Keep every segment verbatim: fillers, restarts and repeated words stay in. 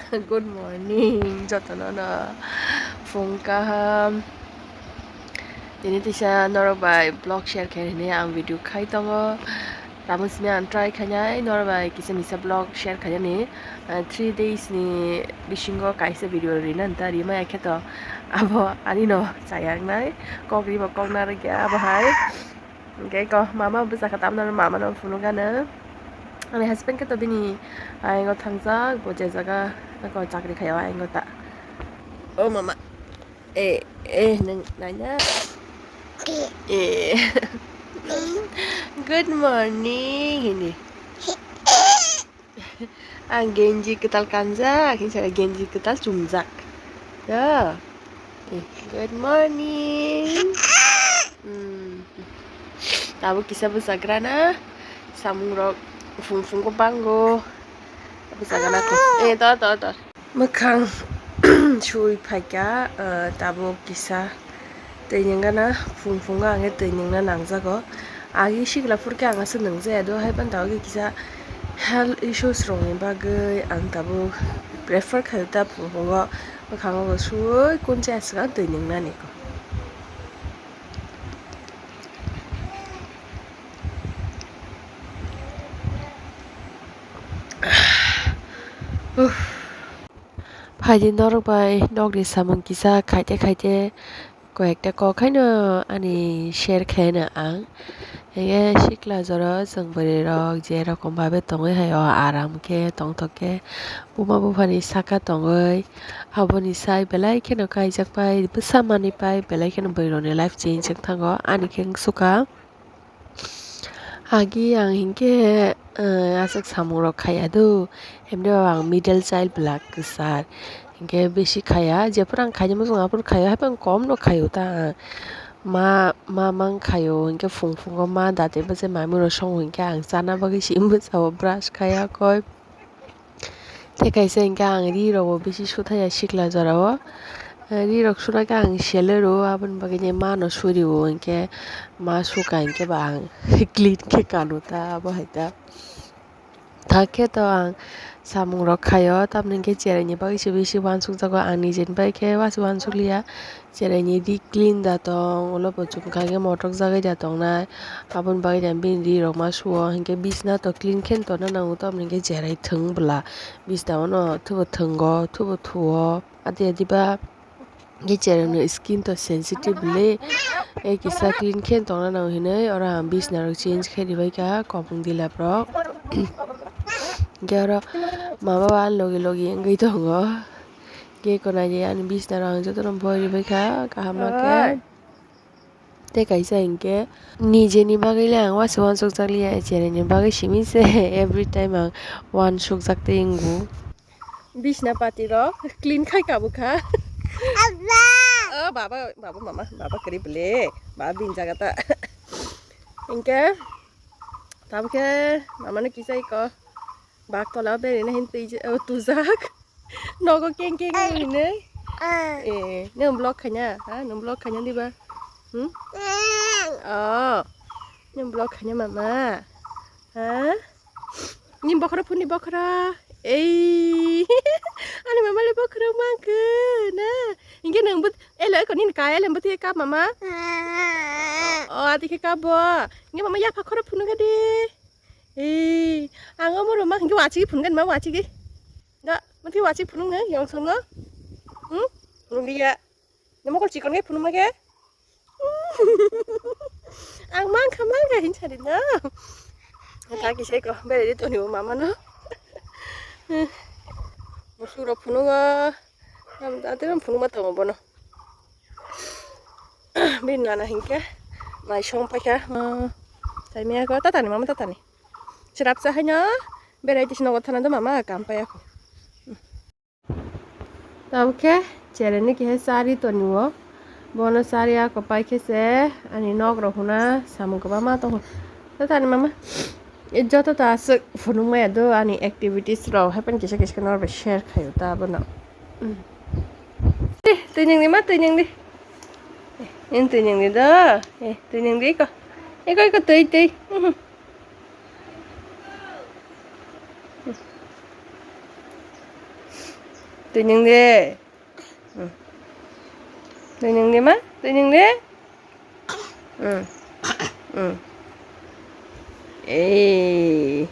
Good morning, jotono no phung kaham. Tini tisa norok bai vlog share khe hwnwi ang video khai tongo. Tamo simi ang try khainai norok bai kisa misa vlog share khainani. Ah, three days ni bisingo kaisa video rina nta rima ya khe to abo ani no chayaknai kok ribo kok narwk ya abo hai. Hingke ko mama bwsa khe tamno mama no phunuk gana. Ani husband khe to bini ayang o thangjak bo je jaga ko chakri khai o ayang o ta. O mama. Eh, eh, nang nanya. Eh. Good morning, hindi. Ang genji kwtal kanjak, hinsa genji kwtal chumjak. Ya. Eh, good morning. Hmm. Tabuk kisa bwsagra na. Samung rok phung phung ko bango. Bwsagra na ko. Eh, to, to, to. Mwkhang sui phaikha, eh, tabuk kisa twi nungna, phung phungo ang twi nungna nangjago. Agi sikla phurkhe ang aswk nungjaya do, hai phano tabuk kisa health issues rokni bagwi ang tabuk prefer khaio ta phung phungo mwkhango bo sui kuncha swkang twi nungnani. Phaidi norok bai nokni samung kisa khaite khaite koi ekta kok haino ani share khaino ang. Hingke sikla jora chwng bwrwi rok je rokom babe tongwi hai o aram khe tongthok khe buma buphani saka tongwi aboni sai belai kheno kaijak pai bwsa manwi pai belai kheno bwrwi rokni life change wng thango ani khe wng sukha. Agi ang hinkhe, eh, aswk samung rok khaiya do, himde bo ang middle child bwla kwchar, hinkhe bisi khaiya, jephuru ang khaina muchungo aphuru khaio, haphang kom no khaio ta ang. Ma, ma mang khaio, hinkhe phung phungo ma dati bwsai mamui rok songo hinkhe ang chana bagwi si bwsao brush khaiya koi. Tei kaisa hinkhe ang ri rokbo bisi suthaiya sikla jorao. Ri rok suna khe ang sele rwo, aboni bagwi ma no suriwo hinkhe ma suka hinkhe ba ang clean khe kanu ta abo hai ta. Thak khe to ang samung rok khaio, tamoni hinkhe cherai ni bagwi se bisi uansuk jago, ang nijeni bagwi khe uansuk liya. Cherai ni ri clean da tong, ulo bo chum kha khe motok jagwi da tongnai. Aboni bagwi da bini ri rok ma suo, hinkhe bisna to clean khe tongna nango, tamoni hinkhe cherai thwng bwla. Bisna o no thubo thwngo, thubo thuo. Adi adi ba hinkhe cherai ni skin to sensitive le. E kisa clean khe tongna nango hinui oro ang bisna rok change khe ribai kha, kopung dilap rok. Hinkhe oro mama ba logi logi wngwi tongo. Khe konani ani bisna rok ang jotono boi ribai kha kaham ma khe. Tei kaisa hinkhe nijeni bagwi le ang uansuk uansuk jak liya, cherai ni bagwi simi se every time ang uansuk jak tei wngo. Bisna pati rok clean khai ka bwkha. O baba, baba mama, baba kwrwi bwle, baba bini jaga ta. Hinkhe tabukhe mama no kisa iko bak tola o berena hin twi, o tujak. Nogo keng keng hinwi. Eh, nung vlog khaina? Ha, nung vlog khaina diba? Hmm? Oh, nung vlog khaina mama? Ha? Ni bokhorok phunukni bokhorok. Ei. Ani mama le bokhorok mangkhe na. Hinkhe nung but, elo eko nini kaya le buti kap mama. Oh, ati khe kap bo. Hinkhe mama yapha khorok phunukha de. Ei, ang omo rwma hinkhe wachigwi phunukgani ma wachigwi. Da, mati wachigwi phunuknai yong songno. Hmm? Phunukliya. Ni mokol chikon khe phunukma khe. Ang mankha mankha hin sadi no. Thaki se ko bere di toni mama no. Musuk rok phunugo. Am ate phunukma tongo bono. Bini nana hinkhe naisong paikha. Taimia ko tatani mama tatani. Chwrapsa haino berai tisi nogo thana do mama kam paiya kho. Tabukhe cherai ni kehe chari toniwo. Bono chari ako paikhe se ani nok rok huna samung kwbangma tongo. Tatani mama joto ta aswk phunukmaya do ani activities rok haphano kisa kisa norbai share khaio ta bono. Twi nungdi ma, twi nungdi. Eh, twi nungdi do. Eh, twi nungdi iko. Iko, iko, twi, twi. Mhm. Twi nwng de. Hmm. Twi nwng de ma? Twi nwng de? Hmm. Hmm. Ei.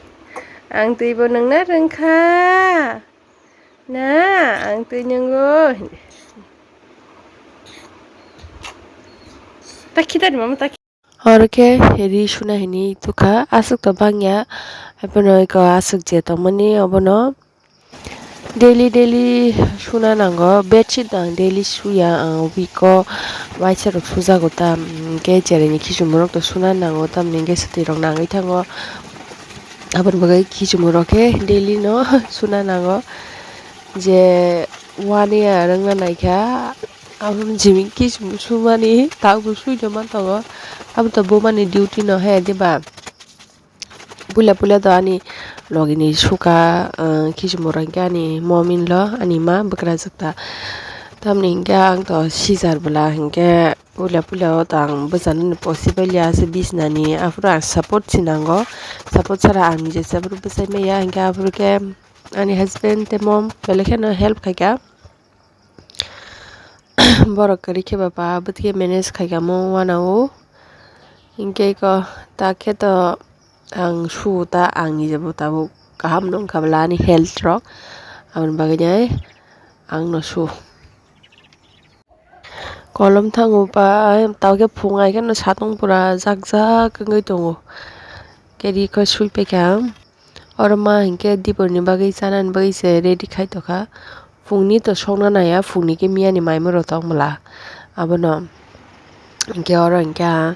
Ang twi bo nwngna rwngkha. Na, ang twi nwngo. Ta khitani mama ta. Oro khe ri suna hinwi tukha, aswk to bangya, haiphano eko aswk je tongmani obono daily daily suna nango, bedsheet ang daily suya, ang week o waisa rok sujago ta, hwnkhe cheraini khichumorok to suna nango, tamni hwnkhe swtwi rok nangwi thango, aboni bagwi khichumorok khe daily no suna nango, je one year wngna naikha. Aboni jimik khe sumani, tabuk sui tongma tongo. Abo to buma ni duty no he, diba? Puila puila to ani logi ni suka, ah, khichumorok hwnkhe ani momin lo, ani ma bwkrajwk ta. Tamni hwnkhe ang to sijar bwla hwnkhe puila puila o to ang bwchanani possible ya se bisna ni. Aphuru ang support se nango. Support chara ang jesa phuru bwchai maya hwnkhe aphuru khe ani husband tei mom belai kheno help khaikha. Borok kwrwi khe ba pa bwtwi manage khaikha mo uanao. Hinkhe eko ta khe to ang su ta ang nijebo tabuk kaham nung kha bwla ani health rok. Aboni bagwi nai ang no su. Kolom thango pa, tao khe phung ai kheno satung pura jak jak wngwi tongo. Khe ri khe sui paikha ang. Oro ma hinkhe diporni bagwi chanani bagwi se ready khai tongkha. Phungni to songna naiya, phungni khe miyani maimung rok tong bwla. Abono hinkhe oro hinkhe ang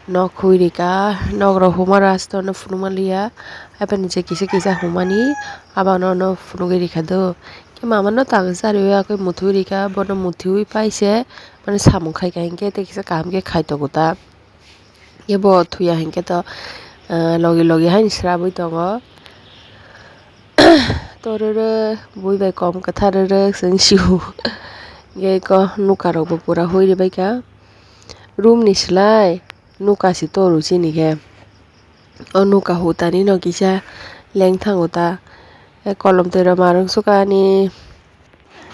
nok hui rikha, nok rok huma rasta no phunukma liya. Haibani je kisa kisa humani abono no phunugwi rikha do. Khe mama no tang charwi yakwi muthui rikha, bono muthiwi paise mane samung khaikha hinkhe tei kisa kaham khe khai tongo ta. Khe bo thuya hinkhe to, ah, logi logi haino srabwi tongo. Tororo bui bai kom kwthar rwrwk chwng sio. Hinkhe eko nuka rokbo pura hui rwbaikha. Room ni slai nuka se toru chini khe. O nuka hutani no kisa lengthango ta. Kolom twi rok ma rwngsukha ani.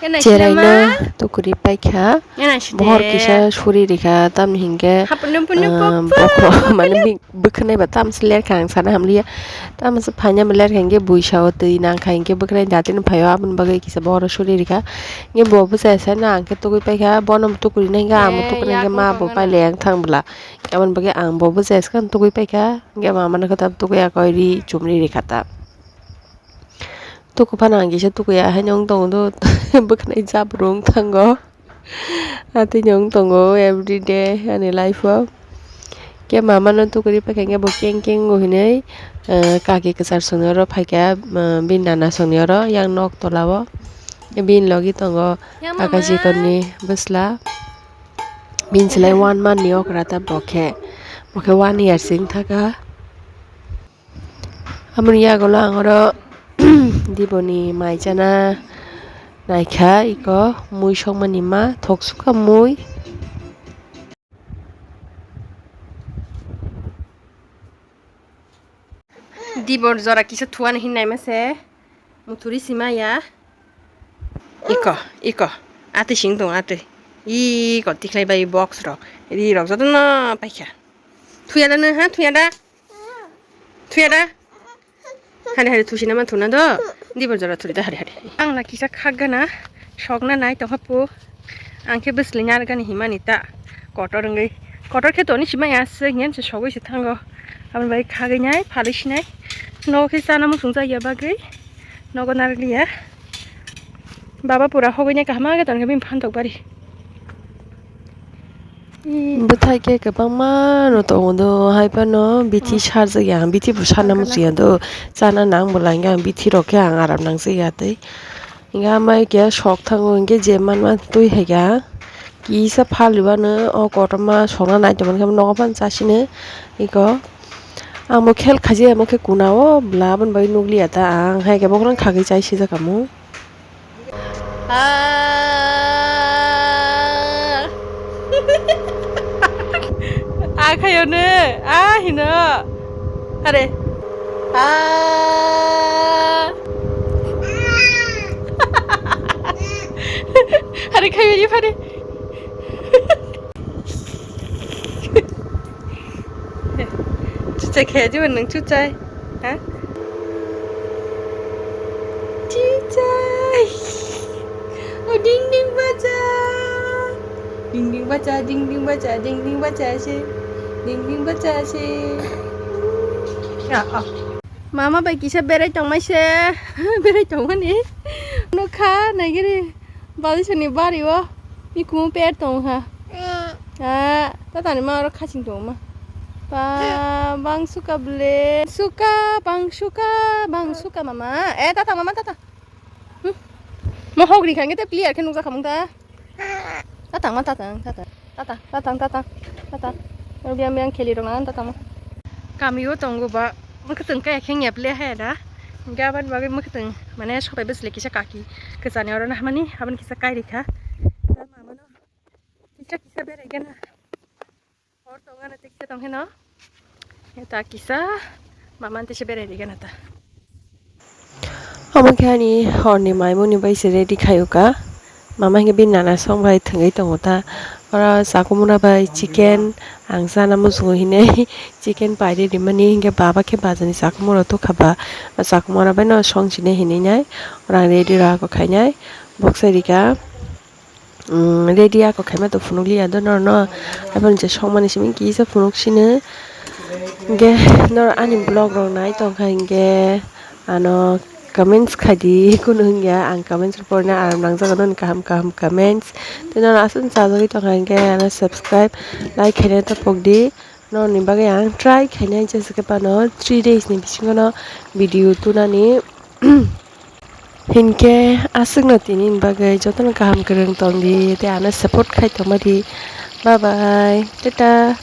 Cheraino tukuri paikha. Bohor kisa suri rikha, tamni hinkhe, ah, bokhorok mane bwkhwnai ba tamse lerkha ang sana hamliya. Tamse phaina lerkha hinkhe buisao twi nangkha hinkhe bwkhwnai datino phaio, aboni bagwi kisa bohoro suri rikha. Hinkhe bo bwchai saino ang khe tugui paikha, bono tukuri nai hinkhe ang bo tukuri nai hinkhe ma bo pailai ang thang bwla. Aboni bagwi ang bo bwchai saino tugui paikha, hinkhe mama no khe tam tugui yakho ri chumri rikha ta. Tuku phano ang kisa tukuya haino wng tongo do, bwkhwnai jabru wng thango. Atwino wng tongo everyday ani life o. Khe mama no tukuri paikha hinkhe bo keng keng o hinwi, eh, kaki kwchar songni oro phaikha, eh, bini nana songni oro yang nok tola o. Bini logi tongo kaka chikonni bwsla. Bini slai one month ni okra ta bo khe. Bo khe one year se wng thaka. Aboni yagulo ang oro diboni mai chana naikha, eko mui songmani ma thok sukha mui. Dibor jora kisa thuana hinwi naima se muthuri sima ya. Eko, eko. Atwi sing tong atwi. Eko tikhlai bai box rok. Ri rok jotono paikha. Thuya da nw ha, thuya da. Thuya da. Hari hari thusi nama thuna do. Dibor jora thuri da hari hari. Ang la kisa khak gana. Sokna nai tongkha pu. Ang khe bwsli nyar gani himani ta. Kotor wngwi. Kotor khe toni sima ya se ngen se sogwi se thango. Aboni bai khagwi nai, phalwi sinai. Nogo khe chana muchung jak ya bagwi. Nogo narwkliya. Baba pura hogwi nai kaham khe tongkha bini phantok bari. Bwthai khe kwbangma no tongo do, hai phano bithi sarjak ya, bithi bo sarna muchung ya do, chana nang bo lang ya, bithi rok khe ang aram nang jak ya tei. Hinkhe amai khe sok thango hinkhe je manma twi hai kha, kisa phal rwmano o kotorma sokna nai tongmani khe nogo phano chasino eko. Ang bo khel khaji amo khe kuna o bwla aboni bagwi nukliya ta ang, hai khe bokhorok khagwi chai sijak amo. Ah. Ah, khayo ne. Ah, hino. Are. Ah. Phari. Chuchai khe jibo nwng chuchai. Ha? Chuchai. O ding ding bacha. Ding ding bacha, ding ding bacha, ding ding bacha se. Ding ding bacha se. Ya, ah. Mama bai kisa berai tongmai se. Berai tongmani. Nokha naigiri. Balisani bari o. Mikumu per tong ha. Ah, tatani ma oro khaching tong ma. Pa, bang suka ble. Suka, bang suka, bang suka mama. Eh, tata mama, tata. Hmm. Mo hogri khange te clear khe nukjak khamung ta. Tatang ma tatang, tatang. Tatang, tatang, tatang, tatang. Oro biyang biyang kheli rok nang tatang ma. Kami o tongo ba, mwkhwtwng kaya khe ngeple haya da. Hingke aboni bagwi mwkhwtwng, mane sopai bwsle kisa kaki. Kwchani oro nahmani, aboni kisa kairi kha. Da mamano kisa kisa berai gana. Hor tongana te kisa tong heno. Eta kisa, mamani te se berai gana ta. Omo khe ani horni maimungni bai se ready khaio ka. Mama hinkhe bini nana song bai thwngwi tongo ta. Oro chakumura bai chicken ang chana muchungo hinwi chicken paide rimani hinkhe baba khe bajani chakumura tokha ba. Chakumura bai no song sini hinwi nai. Oro ang ready rw ako khainai. Boksa rika. Ready ako khaima to phunukliya do norno. Aboni je songmani simi kisa phunuk sino. Hinkhe noro ani vlog rok nai tongkha hinkhe ano comments khaidi kunu hinkhe ang comments rok porina aram nangjago noni kaham kaham comments. Tei noro aswk chajagwi tongkha hinkhe ano subscribe like khaina tapokdi. Norokni bagwi ang try khainai jesa khe phano three days ni bisingo no video tunani. Hinkhe aswkno tini ni bagwi jotono kaham kwrwng tongdi tei ano support khai tongmadi. Bye bye, tata.